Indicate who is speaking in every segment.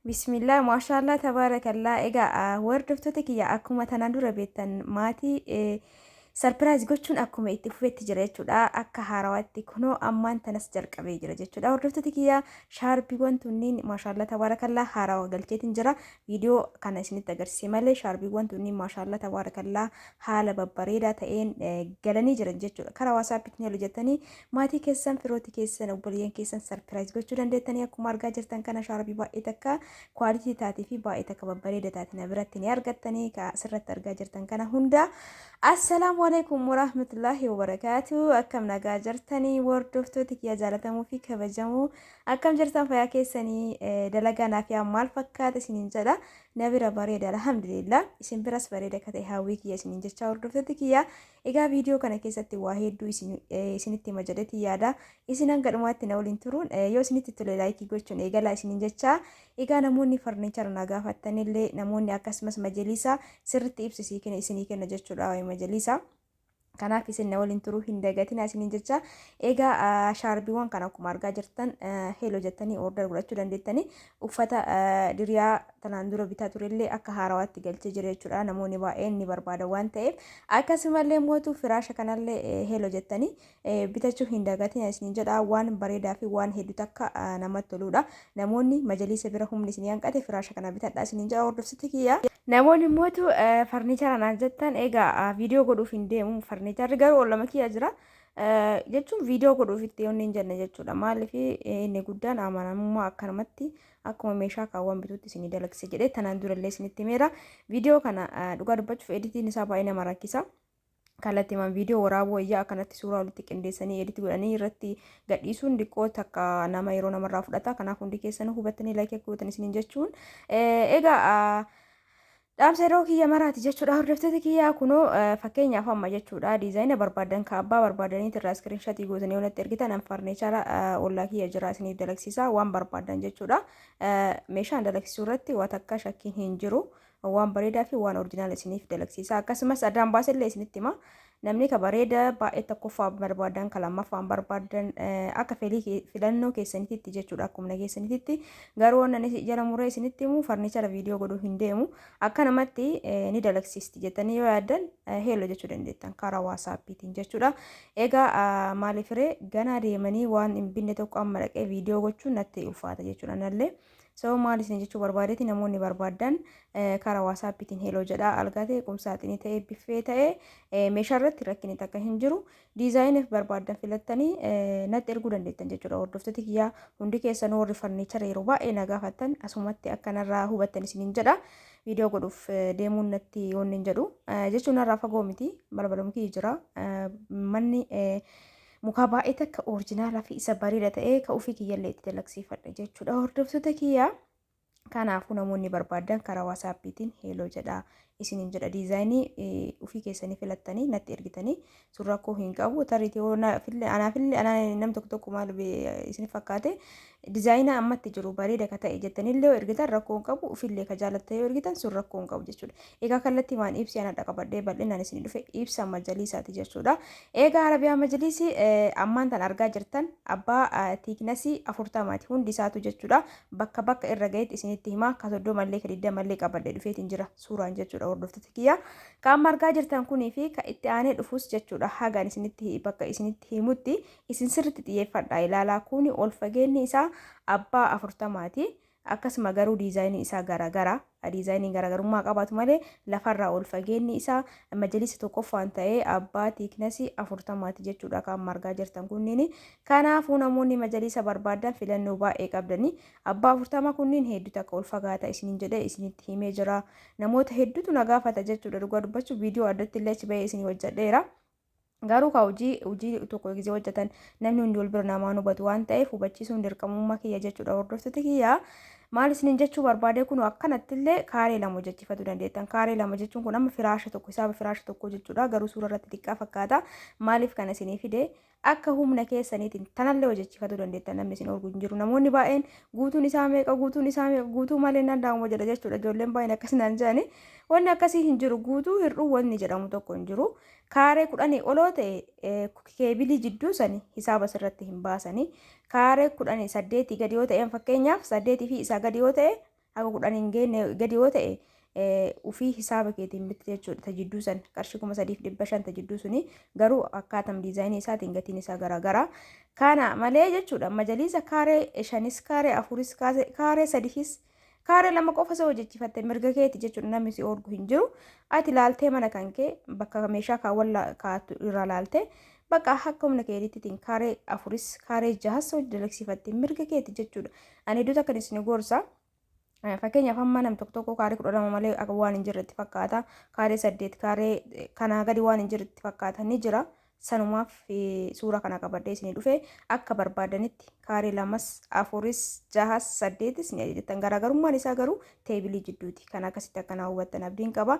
Speaker 1: Bismillah, maashaallah, tabaarakallaa. Egaa hordoftoota kiyya, akkuma tanaan dura beektan maatii surprise gochuun akkuma itti fufetti jira jechuudha. Akka haarawaatti kunoo ammaan tanas jalqabee jira jechuudha. Hordoftoota kiyya, shaarbiiwwan tunniin maashaallah tabaarakallaa haarawa galcheetiin jira. Viidiyoo kana isinitti agarsiise malee shaarbiiwwan tunniin maashaallah tabaarakallaa haala babbareedaa ta'een galanii jiran jechuudha. Karaa WhatsAppiitiin hojjettanii maatii keessan, firoota keessan, obboleeyyan keessan surprise gochuu dandeettanii. Akkuma argaa jirtan kana shaarbii baay'ee takka quality taatee fi baay'ee takka babbareeda taate na biratti ni argattanii asirratti argaa jirtan kana hunda. Assalaamu alaikum warahmatullahi wabarakaatu. Akkam nagaa jirtanii, hordoftoota kiyya jaalatamuu fi kabajamoo? Akkam jirtan? Fayyaa keessanii? Dalagaa naaf yaa maal fakkaata isiniin jedha. Na bira bareeda, alhamdulillah. Isin biras bareeda akka ta'e hawwii kiyya isiniin jecha, hordoftoota kiyya. Egaa viidiyoo kana keessatti waa hedduu isinitti hima jedheeti yaada. Isin hanga dhumaatti na waliin turuun yoo isinitti tole like gochuun eegalaa isiniin jecha. Egaa namoonni furniture na gaafattanillee, namoonni akkasumas majaliisa sirriitti ibsisii isinii kenna jechuudha waa'ee majaliisa. Kanaaf isin na waliin turuu hin dagatina isiniin jecha. Egaa shaarbiiwwan kana akkuma argaa jirtan hello jettanii order godhachuu dandeettanii. Uffata diriyaa tanaan dura bitaa turellee akka haarawaatti galchee jira jechuudha. Namoonni baay'een ni barbaada waan ta'eef. Akkasumallee mootuu firaasha kanallee hello jettanii bitachuu hin dagatina isiniin jedha. Waan bareedaa fi waan hedduu takka namatti toludha. Namoonni majaliisa bira humni isinii hanqate firaasha kana bitadhaa isiniin jedha, hordoftoota kiyya. Namoonni mootu furniture naan jettan, egaa viidiyoo godhuuf hin deemu. Furnitureri garuu ollama kiyya jira. Jechuun viidiyoo godhuuf itti yoonni hin jenne jechuudha. Maaliif, inni guddaan amanamummaa akkanumatti akkuma meeshaa kaawwan bituutti isinii dalagsise jedhee tanaan durallee isinitti himeera. Viidiyoo kana dhugaa dubbachuuf editiin isaa baay'ee nama rakkisa. Kallattiimaan viidiyoo waraabuu wayyaa, akkanatti suuraa walitti qindeessanii edit godhanii irratti gadhiisuun diqqoo takka nama yeroo namarraa fudhata. Kanaaf hundi keessanuu hubattanii like akka gootan isiniin jechuun. Egaa dhaamsa yeroo kiyya maraati jechuudha. Hordoftoota kiyyaa, kunoo fakkeenyaaf amma jechuudha, design barbaadan ka abbaa barbaadaniit irraa screenshot gootanii yoo natti ergitan, an furniture ollaa kiyya jira isiniif dalagsiisa waan barbaadan jechuudha. Meeshaan dalagsiisuu irratti waan takka shakkiin hin jiru. Waan bareedaa fi waan original isiniif dalagsiisa. Akkasumas addaan baasellee isinitti hima. Namni ka bareeda baay'ee tokkoffaa barbaadan, ka lammaffaan barbaadan, akka fedhii filannoo keessanitti jechuudha, akkuma keessanitti. Garuu waan ani jala muree isinitti himu, furniture viidiyoo godhuu hin deemu. Akka namatti ni dalagsiisti jettanii yoo yaaddan hello jechuu dandeettan karaa WhatsAppiitiin jechuudha. Egaa maaliif ree, ganaa deemanii waan hin binne tokko amma dhaqee viidiyoo gochuun natti ulfaata jechuudha nallee. So maal isin jechuu barbaadeeti, namoonni barbaadan karaa WhatsAppiitiin hello jedha. Algaa ta'e, qumsaaxinii ta'e, biffee ta'e, meeshaa irratti rakkinni takka hin jiru. Designiif barbaadan filattanii natti erguu dandeettan jechuudha. Hordoftoota kiyyaa, hundi keessan warri furniture yeroo baay'ee na gaafattan asumatti akkanarraa hubattan isiniin jedha. Viidiyoo godhuuf deemuun natti yoonni hin jedhu jechuun narraa fagoo miti, balbala mukii jira. Manni mukaa baay'ee takka original fi isa bareeda ta'e ka ofii kiyyallee itti dalagsiifadha jechuudha, hordoftoota kiyyaa. Kanaafuu namoonni barbaadan karaa WhatsAppiitiin hello jedha isiniin jedha. Design ofii keessanii filattanii natti ergitanii sun rakkoo hin qabu. Tariitii anaafillee nam tokko tokko maal isin fakkaate, design ammatti jiru bareeda ka ta'e jettanillee yoo ergitan rakkoo hin qabu. Ofillee ka jaalatte yoo ergitan sun rakkoo hin qabu jechuudha. Egaa kallattii waan ibsi ana qabadhee bal'inaan isin dhufe ibsa majaliisaati jechuudha. Egaa Arabiyaa majaliisii ammaan tan argaa jirtan abbaa thickness 40ti hundi isaatu jechuudha. Bakka bakka irra gahetti isinitti hima. Ka 30llee ka 20llee qabadhee dhufeetiin jira suuraan jechuudha, hordoftoota kiyya. Ka amma argaa jirtan kunii fi ka itti aanee dhufus jechuudha, hagaan isinitti bakka isinitti himutti isin sirriitti xiyyeeffadhaa ilaalaa. Kuni ol fageenyi isaa abbaa 40ti. Akkasuma garuu design isaa garaagara. Designiin garaagarummaa qabaatu malee lafarraa ol fageenyi isaa majalisa tokkoffaan ta'ee abbaa thickness 40ti jechuudha kan amma argaa jirtan kunniin. Kanaafuu namoonni majalisa barbaadan filannoo baay'ee qabdanii. Abbaa 40 kunniin hedduu takka ol fagaata isiniin jedhee isinitti himee jira. Namoota hedduutu na gaafata jechuudha, dhugaa dubbachuu viidiyoo addatti illee achi bahee isinii hojjedheera. Garuu ka hojii tokko gisee hojjetan namni hundi wal bira namaan hubatu waan ta'eef hubachiisuun dirqamummaa kiyya jechuudha, hordoftoota kiyya. Maal isiniin jechuu barbaade, kun akkanatti illee kaaree lama hojjechiifachuu dandeettan. Kaaree lama jechuun kun amma firaasha tokko, hisaaba firaasha tokko jechuudha. Garuu suura irratti xiqqaa fakkaata. Maaliif kana isinii fide, akka humna keessaniitiin tanallee hojjechiifachuu dandeettan, namni isin orgu hin jiru. Namoonni baay'een guutuun isaa meeqa, guutuun isaa meeqa, guutuu malee nan danda'amu jedha jechuudha. Ijoolleen baay'een akkas naan jedhani. Wanni akkasii hin jiru, guutuu hir'uu wanni jedhamu tokko hin jiru. Kaaree 10 oloo ta'e keebilii jidduu sani hisaaba sirratti hin baasanii. Kaaree 18 gadi yoo ta'e, fakkeenyaaf 8 fi isaa gadi yoo ta'e Haga 10 hin geenne gadi yoo ta'e ufii hisaaba keetiin bitti jechuudha. Ta jidduu san qarshii 3500 ta jidduu suni garuu akkaatam diizaayinii isaatiin gatiin isaa garaagara. Kana malee jechuudha majaliisa kaaree shanis, kaaree afuris, kaaree sadihis, kaaree lama qofa isa hojjechiifatte mirga keeti jechuudha. Namni si oorgu hin jiru. Ati laaltee mana kan kee bakka meeshaa kaawwan kaa'attu irraa laaltee bakka akka humna keetiitiin kaaree afuris, kaaree jahas hojii dalagsiifatte mirga keeti jechuudha. Ani iddoo takkan isin gorsa. Fakkeenyaaf amma nam tokko tokko kaaree 12 malee akka waan hin jirretti fakkaata. Kaaree 8, kaaree kanaa gadi waan hin jirretti fakkaata, ni jira. Sanumaaf suura kana qabadhee isinii dhufe. Akka barbaadanitti kaaree lamas, afuris, jahas, saddeetis ni ajajattan. Garaagarummaan isaa garuu teebilii jidduuti. Kan akkasitti akkanaa hubattan abdiin qaba.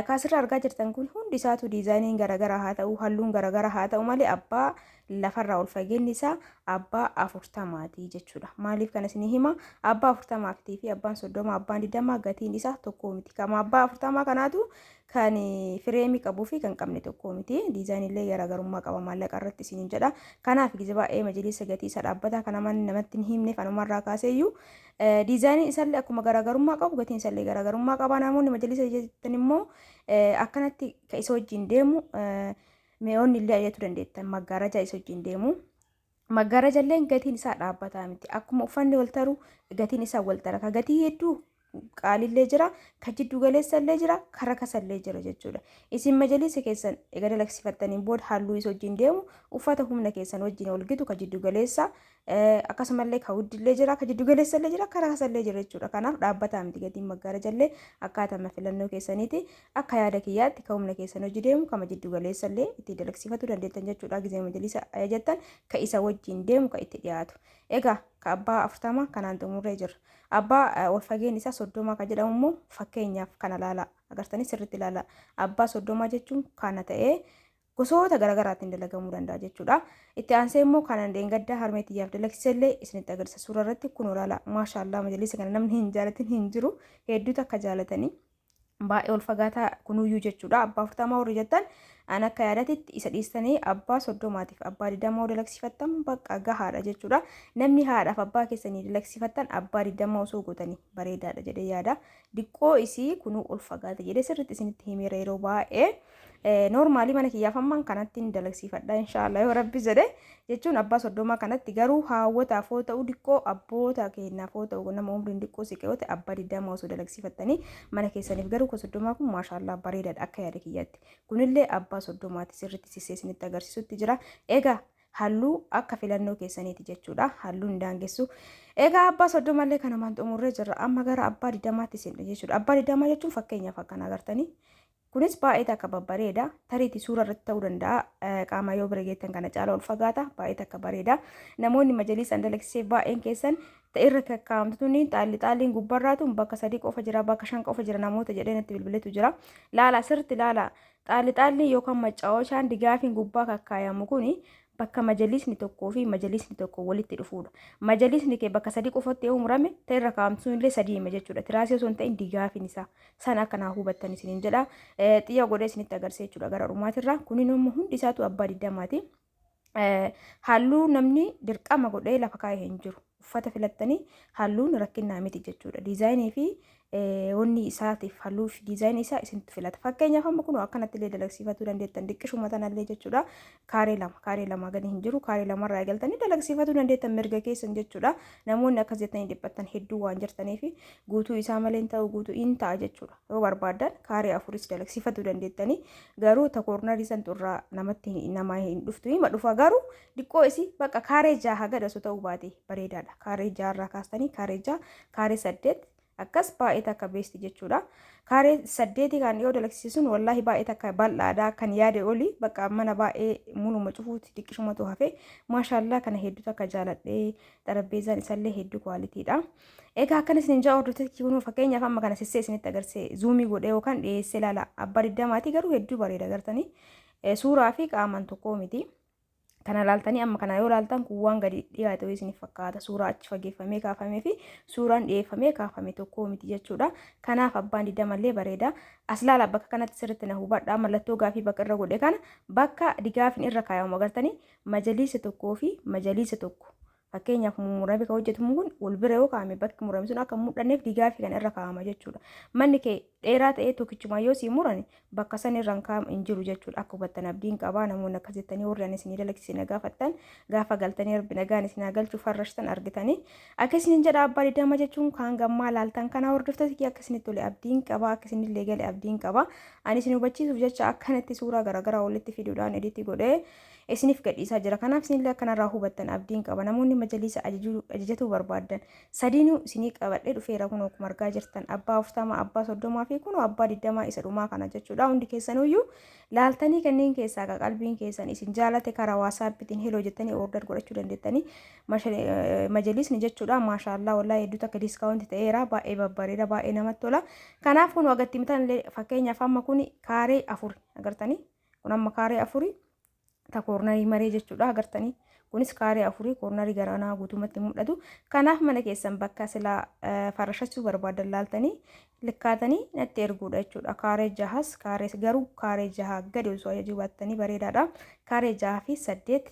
Speaker 1: Kaasirra argaa jirtan kun hundi isaatu diizaayiniin garaagaraa haa ta'u, halluun garaagaraa haa ta'u malee abbaa lafarraa ol fageenyi isaa abbaa 40ti jechuudha. Maaliif kana isinii hima? Abbaa 40 fi abbaan 30, abbaan 20 gatiin isaa tokko miti. Kama abbaa 40 kanaatu kan fireemii qabuu fi kan qabne tokko miti. Diizaayinii garaagarummaa qaba maallaqa irratti isiniin jedha. Kanaaf gize baay'ee majliisa gatii isaa dhaabbataa kana namatti hin himne kanumarraa kaaseeyyuu diizaayiniin isaallee akkuma garaagarummaa qabu gatiin isaallee garaagarummaa qaba. Namoonni majliisa jettan immoo akkanatti ka isa wajjin deemu mi'oonni illee ajajachuu dandeettan, maggaarajaa isa wajjin deemu. Maggaarajalleen gatiin isaa dhaabbataa miti. Akkuma uffanni wal taru gatiin isaa wal tara. Ka gatii hedduu qaalillee jira, ka jiddu galeessallee jira, ka rakasallee jira jechuudha. Isin majaliisa keessan egaa dalagsifattaniin booda halluu isa wajjin deemu, uffata humna keessan wajjin wal gitu, ka jiddu galeessa akkasumallee ka wuddillee jira, ka jiddu galeessallee jira, ka rakasallee jira jechuudha. Kanaaf dhaabbataa miti gatiin maggaarajallee, akkaatama filannoo keessaniiti. Akka yaada kiyyaatti ka humna keessan hojii deemu kama jiddu galeessallee itti dalagsiifachuu dandeettan jechuudha. Gizee majaliisa ajajattan ka isa wajjin deemu ka itti dhiyaatu. Egaa ka abbaa 40 kanaan xumurree jirra. Abbaa ol fageenyi isaa 30 ka jedhamu immoo fakkeenyaaf kana ilaala. Agartanii sirriitti ilaala. Abbaa 30 jechuun kana ta'ee gosoota garaagaraatiin dalagamuu danda'a jechuudha. Itti aansee immoo kanan deengaddaa harmee tiyyaaf dalagsiisellee isinitti agarsiisa suura irratti kun olaala. Maashaallah, majaliisa kana namni hin jaalatin hin jiru. Hedduutu akka jaalatanii. Baay'ee ol fagaataa kunuyyuu jechuudha. Abbaa 40 warri jettan an akka yaadatitti isa dhiistanii abbaa 30tiif abbaa 20 dalagsiifattan bakka gahaadha jechuudha. Namni haadhaaf abbaa keessanii dalagsiifattan abbaa 20 osoo gootanii bareedaadha jedhee yaada. Diqqoo isii kunuu ol fagaata jedhee sirriitti isinitti himeera yeroo baay'ee. Noormaalii mana kiyyaaf amman kanatti hin dalagsiifadha inshaallah yoo rabbi jedhe jechuun abbaa 30 kanatti. Garuu haawwotaaf yoo ta'u, diqqoo abboota keenyaaf yoo ta'u, nama umriin diqqoo siqe yoo ta'e abbaa 20 osoo dalagsiifattanii mana keessaniif. Garuu ka 30 kun maashaallah bareedaadha akka yaada kiyyaatti. Kunillee abbaa 30ti, sirriitti sissee isinitti agarsiisutti jira. Egaa halluu akka filannoo keessaniiti jechuudha. Halluun daangessu. Egaa abbaa 30llee kanumaan xumurree jirra. Amma gara abbaa 20tti isin jechuudha. Abbaa 20 jechuun fakkeenyaaf akkana agartanii. Kunis baay'ee takka babbareeda. Tariitii suura irratti ta'uu danda'a. Qaama yoo bira geettan kana caala ol fagaata. Baay'ee takka bareeda. Namoonni majaliisa dalagsiisee baay'een keessan irra kakkaa'amtu tuni xaalli xaalliin gubbarraa tun bakka sadii qofa jira, bakka shan qofa jira namoota jedhee natti bilbiletu jira. Laala, sirriitti laala. Xaalli xaalliin yookaan maccaawashaan digaafiin gubbaa kakkaayamu kuni bakka majalisni tokkoo fi majalisni tokko walitti dhufuudha. Majalisni kee bakka sadii qofatti yoo murame ta'e irra kaa'amtu sun illee sadii hima jechuudha. Tiraasii osoo hin ta'in digaafiin isaa. San akka naa hubattan isiniin jedha. Xiyya godhee isinitti agarsiisa jechuudha gara dhumaatirra. Kunin immoo hundi isaatu abbaa 20ti. Halluu namni dirqama godhee lafa kaa'e hin jiru. Uffata filattanii halluun rakkinnaa miti jechuudha. Diizaayinii fi wanni isaatiif halluu fi diizaayinii isaa isintu filata. Fakkeenyaaf amma kun akkanatti illee dalagsiifatuu dandeettan diqqishuma tanallee jechuudha. Kaaree lama, kaaree lama gadi hin jiru, kaaree lamarraa eegaltanii dalagsiifatuu dandeettan mirga keessan jechuudha. Namoonni akkas jettanii dhiphattan hedduu waan jirtaniif guutuu isaa malee hin ta'u, guutuu hin ta'a jechuudha. Yoo barbaaddan kaaree afuris dalagsiifatuu dandeettanii, garuu ta koornarii santu irraa namatti namaa hin dhuftu, hima dhufa, garuu diqqoo isii bakka kaaree jaha gad osoo ta'uu baate bareedaadha. Kaaree jaharraa kaastanii kaaree jaha, kaaree saddeet akkas baay'ee takka beesti jechuudha. Kaaree saddeeti kan yoo dalagsiisuun wallaahi baay'ee takka bal'aadha kan yaade oli, bakka mana baay'ee muluma cufuuti xiqqishumatu hafe. Maashaallaa, kana hedduu takka jaaladhee, xarabbeezaan isallee hedduu kwaalitiidha. Egaa akkana isin jaa hordoftoota kun, fakkeenyaaf amma kana sissee isinitti agarsiise, zuumii godhee yookaan dhiyeessee ilaala. Abbaa 20ti garuu hedduu bareeda, gartanii suuraa fi qaamaan tokkoo miti. Kana laaltanii amma kana yoo laaltan kun waan gadi dhiyaate wayii isiniif fakkaata. Suuraa achi fageeffamee kaafamee fi suuraan dhiyeeffamee kaafame tokkoo miti jechuudha. Kanaaf abbaan 20llee bareeda. As laala, bakka kanatti sirriitti na hubadhaa. Mallattoo gaafii bakka irra godhe kana bakka digaafin irra kaayamu agartanii majaliisa tokkoo fi majaliisa tokko. Fakkeenyaaf mummuramee kan hojjetamu kun wal bira yoo kaa'ame bakki murame sun akka hin mul'anneef digaafii kan irra kaa'ama jechuudha. Manni kee dheeraa ta'ee tokkichuma yoo sii muran bakka san irra hin kaa'amu hin jiru jechuudha. Akka hubattan abdiin qabaa namoonni akkas jettanii warri ani isinii dalagsiise na gaafattan gaafa galtanii rabbi nagaan isin haa galchu farrashtan argitanii. Akka isinin jedha abbaa digdama jechuun kaan gammaa laaltan kana hordoftoota kiyya akka isinitti tole abdiin qaba akka isinillee gale abdiin qaba. Ani isin hubachiisuuf jecha akkanatti suuraa garaagaraa walitti fiduudhaan editti godhee isiniif gadhiisaa jira. Kanaaf isinillee akka narraa hubattan abdiin qaba. Namoonni majaliisa ajajatuu barbaaddan sadiinuu isinii qabadhee dhufeera kunoo akkuma argaa jirtan abbaa 40, abbaa 30 fi kunoo abbaa 20 isa dhumaa kana jechuudha. Hundi keessanuyyuu laaltanii kanneen keessaa ka qalbiin keessan isin jaalate karaa waasaappiitiin heloo jettanii order godhachuu dandeettanii majaliisni jechuudha. Maashaallah wallaahi hedduu takka diiskaawunti ta'eera baay'ee babbareeda baay'ee namatti tola. Kanaaf kun wagatti mitan illee fakkeenyaaf amma kun kaaree afur agartanii kun amma kaaree afuri ta koornarii maree jechuudha agartanii kunis kaaree afurii koornarii garanaa guutumatti mul'atu kanaaf mana keessan bakka silaa farashachuu barbaadan laaltanii likkaatanii natti erguudha jechuudha kaaree jahas kaaree garuu kaaree jaha gadi osoo ajajuu baattanii bareedaadha kaaree jaha fi saddeet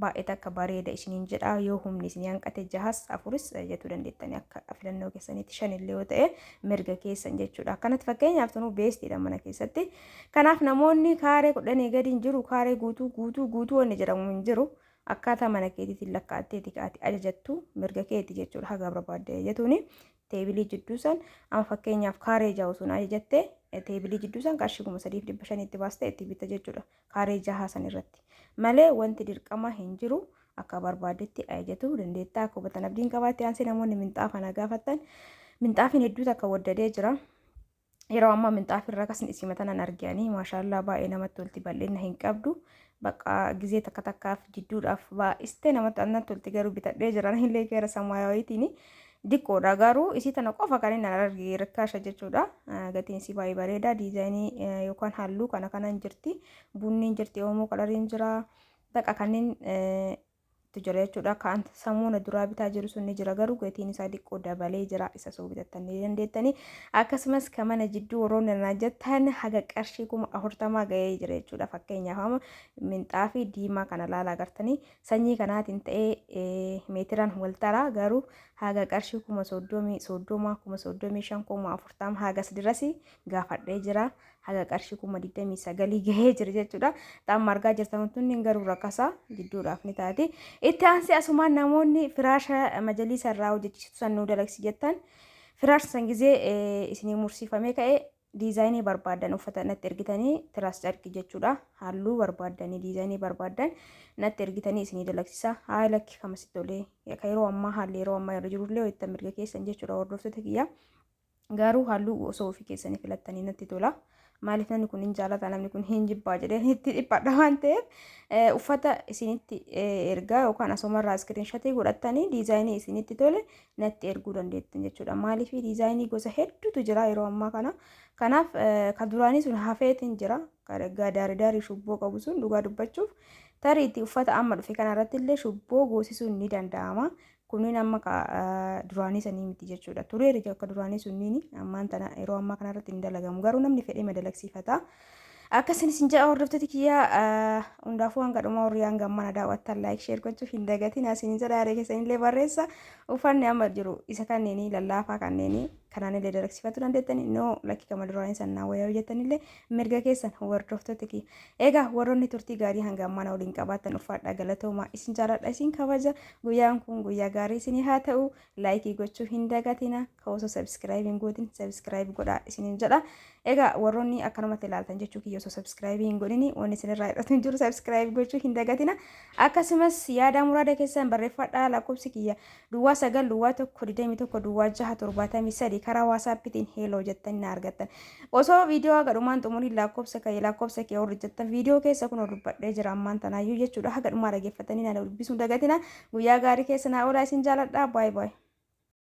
Speaker 1: baay'ee takka bareeda isiniin jedha yoo humni isinii hanqate jahas afuris jechuu dandeettanii akka filannoo keessaniitti shan illee yoo ta'e mirga keessan jechuudha. Akkanatti fakkeenyaaf tunuu beestiidha mana keessatti. Kanaaf namoonni kaaree kudhanii gadi hin jiru kaaree guutuu guutuu guutuu wanni jedhamu hin jiru. Akkaataa mana keetiitiin lakkaa'atteeti kaati ajajattu mirga keeti jechuudha haga barbaadde jetuuni. Teebilii jidduu san amma fakkeenyaaf kaaree ja'a osoo ajajatte teebilii jidduu san qarshii 3500 itti baastee itti bitta jechuudha. Kaaree jahaa san irratti. Malee wanti dirqama hin jiru akka barbaaddetti ajajatuu dandeetta. Akka hubatan abdiin qabaatti aansee namoonni minxaafa na gaafattan minxaafiin hedduu takka waddadee jira. Yeroo ammaa minxaafii irra akkasin isima tanan arganii maashaallaa baay'ee namatti tolti bal'ina hin qabdu. Bakka gizee takka takkaaf jidduudhaaf baay'istee namatti annan tolti garuu bitadhee jira illee gara samaayawiitiin diqqoodha garuu isii tana qofa kan inni arge rikkaasha jechuudha. Gatiin isii baay'ee bareeda diizaayinii yookaan halluu kana kanan jirti bunniin jirti oomoo kalariin jira bakka kanneen tu jira jechuudha. Kan samuuna duraa bitaa jiru sun ni jira garuu gatiin isaa xiqqoo dabalee jira isa soo bitattan ni dandeettanii. Akkasumas kan mana jidduu warroonni na jettan haga qarshii 40,000 gahee jira jechuudha. Fakkeenyaaf amma minxaafii diimaa kana laala agartanii sanyii kanaatiin ta'ee meetiraan wal taraa garuu haga qarshii 30,000 35,000 40,000 hagas dirasi gaafadhee jira. Haga qarshii 29,000 gahee jira jechuudha. Amma argaa jirtan tunni garuu rakasa jidduudhaaf ni taati. Itti aansee asumaan namoonni firaasha majaliisa irraa hojjechiisu san nuu dalagsi jettan firaasha san gizee isinii mursiifamee ka'e diizaayinii barbaadan uffata natti ergitanii tiraas carqii jechuudha. Halluu barbaaddanii diizaayinii barbaadan natti ergitanii isinii dalagsisa. Haa lakki kamasitti tolee yeroo ammaa haalli yeroo ammaa irra jirullee hojjetan mirga keessan jechuudha hordoftoota kiyya. Garuu halluu osoo ofii keessanii filattanii natti tola. Maaliif namni kun hin jaalata namni kun hin jibbaa jedhee itti dhiphadha waan ta'eef uffata isinitti ergaa yookaan asumarraa iskiriinshatii godhattanii diizaayinii isinitti tole natti erguu dandeettan jechuudha. Maaliif diizaayinii gosa hedduutu jira yeroo ammaa kana. Kanaaf kan duraanii sun hafeetiin jira. Daarii daarii shubboo qabu sun dhugaa dubbachuuf tariitti uffata amma dhufe kanarratti illee shubboo goosisuun ni danda'ama. Kunniin amma ka duraanii sanii miti jechuudha. Tureera akka duraanii sunniin ammaan tana yeroo ammaa kanarratti hin dalagamu. Garuu namni fedhee madalagsiifata. Akkasin isin jedha hordoftoota kiyyaa hundaafuu hanga dhumaa warri hanga mana daawwattan like share gochuu hin dagatin isin jedha yaada keessanillee barreessa. Uffanni amma jiru isa kanneenii lallaafaa kanneenii kanaan illee dalagsiifachuu dandeettani noo lakki kama duraanii sannaa wayyaa jettanillee mirga keessan hordoftoota kiyya. Egaa warroonni turtii gaarii hanga ammaa na waliin qabaattan ulfaadhaa galatoomaa isin jaaladha isin kabaja guyyaan kun guyyaa gaarii isinii haa ta'u laayikii gochuu hin dagatina ka osoo sabiskiraayibii hin gootin sabiskiraayib godhaa isiniin jedha. Egaa warroonni akkanumatti ilaaltan jechuu kiyya osoo sabiskiraayibii hin godhini wanni isinirraa hir'atu hin jiru sabiskiraayib gochuu hin dagatina. Akkasumas yaada muraada keessan barreeffadhaa lakkoofsi kiyya duwwaa 9 duwwaa 1 21 duwwaa 6 73 karaa waasaappiitiin heeloo jettanii na argattan. Osoo viidiyoo haga dhumaan xumuriin lakkoofsa kee lakkoofsa kee warri jettan viidiyoo keessa kun dubbadhee jira ammaan tanaayyuu jechuudha haga dhumaa dhaggeeffatanii na dubbisuun dagatina. Guyyaa gaarii keessa naa oolaa isin jaaladha. Baay baay.